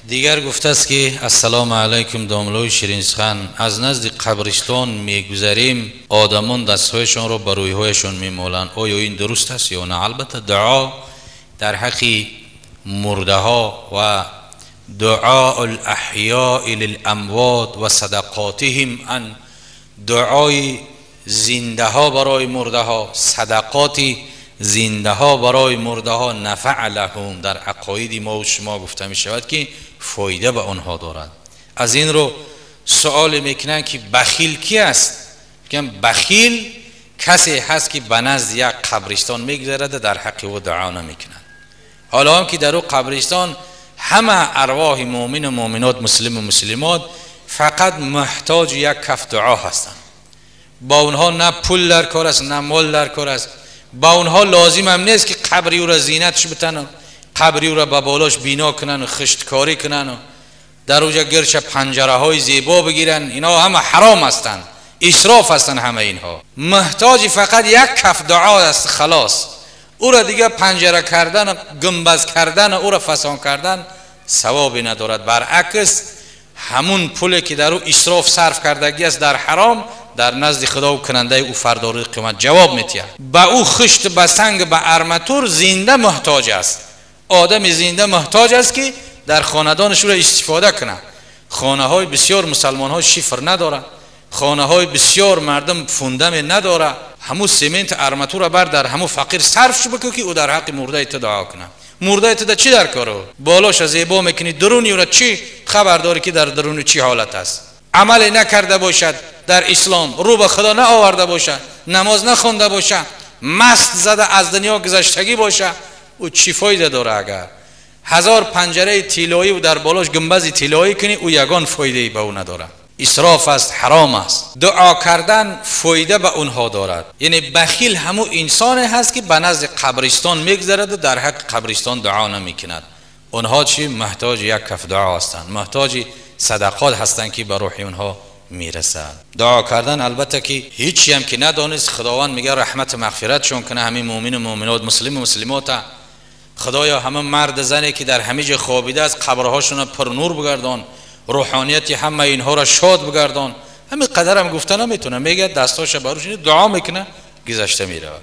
Дигар гуфтааст ки ассалому алайкум, домлои ширинсухан, аз назди қабристон мегузарем, одамон дастҳояшонро ба рӯйҳояшон мемоланд, оё ин дуруст аст ё на? Албатта, дуо дар ҳаққи мурдаҳо ва дуоу лаҳёи лиламвот ва садақотиҳим, ан дуои зиндаҳо барои мурдаҳо, садақоти зиндаҳо барои мурдаҳо нафаъ лаҳум, дар ақоиди мо ва шумо гуфта мешавад ки фоида ба онҳо дорад. Аз ин рӯ суоле мекунанд ки бахил ки аст? Мегӯянд, бахил касе ҳаст ки ба назди як қабристон мегузарад, дар ҳаққи ӯ дуо намекунад. Ҳоло ҳам ки дар ӯ қабристон ҳама арвоҳи муъмину муъминот, муслиму муслимот фақат муҳтоҷи як каф дуо ҳастанд. Ба онҳо на пул дар кор аст, на мол дар кор аст. Ба онҳо лозим ҳам нест ки қабри ӯро зинатш битананд, қабри ӯро ба болош бино кунанд, хишткорӣ кунанд, дар оҷа гирша панҷараҳои зебо бигиранд. Инҳо ҳама ҳаром ҳастанд, исроф ҳастанд. Ҳама инҳо муҳтоҷи фақат як каф дуо аст, халос. Ӯро дигар панҷара кардан, гумбаз кардан, ӯро фасон кардан савобе надорад. Баръакс, ҳамун пуле ки дар ӯ исроф сарф кардагӣ аст дар ҳаром, дар назди худо кунандаи ӯ фардо рӯзи қиёмат ҷавоб медиҳад. Ба ӯ хишт, ба санг, ба арматур зинда муҳтоҷ аст. Одами зинда муҳтоҷ аст ки дар хонадонаш ӯро истифода кунад. Хонаҳои бисёр мусалмонҳо шифр надорад, хонаҳои бисёр мардум фундамент надорад. Ҳамун семент, арматура бар дар ҳамун фақир сарф бикун ки ӯ дар ҳаққи мурдаи ту дуо кунад. Мурдаи ту да чӣ дар кор? Болоша зебо мекунӣ, дуруни ӯро чӣ хабар дорӣ ки дар дуруни чӣ ҳолат аст? Амале накарда бошад дар ислом, рӯ ба худо наоварда бошад, намоз нахонда бошад, маст зада аз дунё гузаштагӣ бошад, ӯ чӣ фоида дорад? Агар ҳазор панҷараи тиллоӣ дар болош гумбази тиллоӣ кунӣ, ӯ ягон фоидае ба ӯ надорад. Исроф аст, ҳаром аст. Дуо кардан фоида ба онҳо дорад. Яъне бахил ҳамун инсоне ҳаст ки ба назди қабристон мегузараду дар ҳаққи қабристон дуо намекунад. Онҳо чӣ муҳтоҷи як каф дуо ҳастанд, муҳтоҷи садақот ҳастанд ки ба рӯҳи онҳо мерасад. Дуо кардан, албатта, ки ҳичи ҳам ки надонист, худованд мегӯяд, раҳмату мағфиратшон кунад ҳамин муъмину муъминот, муслиму муслимота. Худоё, ҳама мард зане ки дар ҳамин ҷо хобидааст, қабрҳошонро пурнур бигардон, рӯҳонияти ҳама инҳоро шод бигардон. Ҳамин қадарам гуфта наметавонам. Мегӯяд, дастҳоша барӯш дуо мекунад, гузашта меравад.